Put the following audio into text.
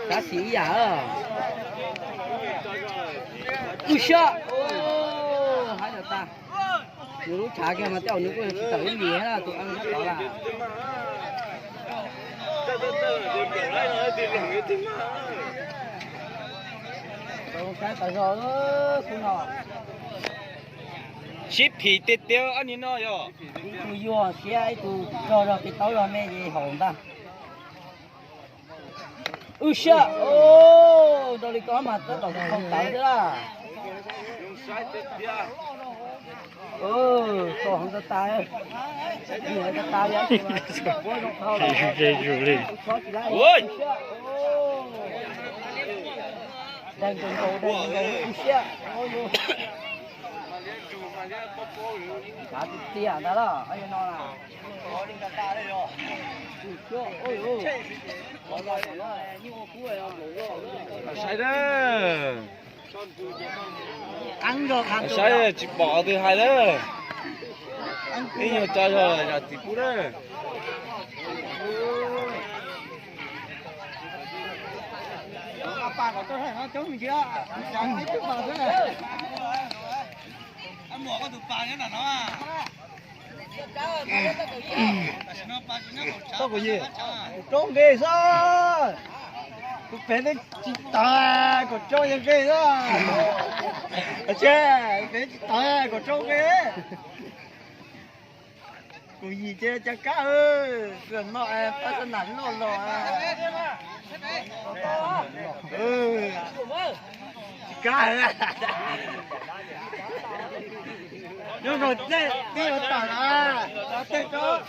Tab sis ib yam. Wb siab, haib los tag. Nws lub tshav kiag mas tej zaum nws kuj yog tsis tawm ib lim na, tus eeb sab tod lawm. Saib tas zog khub no. Sib phim tiag tiag ob niag no yog. Ib tug yuag siab ib tug rog zog pem taub zog me ces haum ntag. Wb siab, nrau li ko mas tab tom tau tawv xwb lawm. Tau heev tas tas, tas tas li, puab zoo dhau lawm. Wb siab, daig nkaus nkaus, daig nkaus nkaus, wb siab. Kav tiag tiag ntag los no. Saib, saib tsis pom qhov twg hais lawm. Ib nyuag tso zog zam txim pub lawm. Tau kuv yig, kuv roob nqe xwb. Kuv pem twb tsis tawg, kuv roob yeej nqe xwb. Tsis, pem tsis tawg, kuv roob nqe. Kuv yig ces cas kab, kuv no pab sab nam loj los. Tsis kab. Nyob zoo tej tij ua tawm na, tej roob.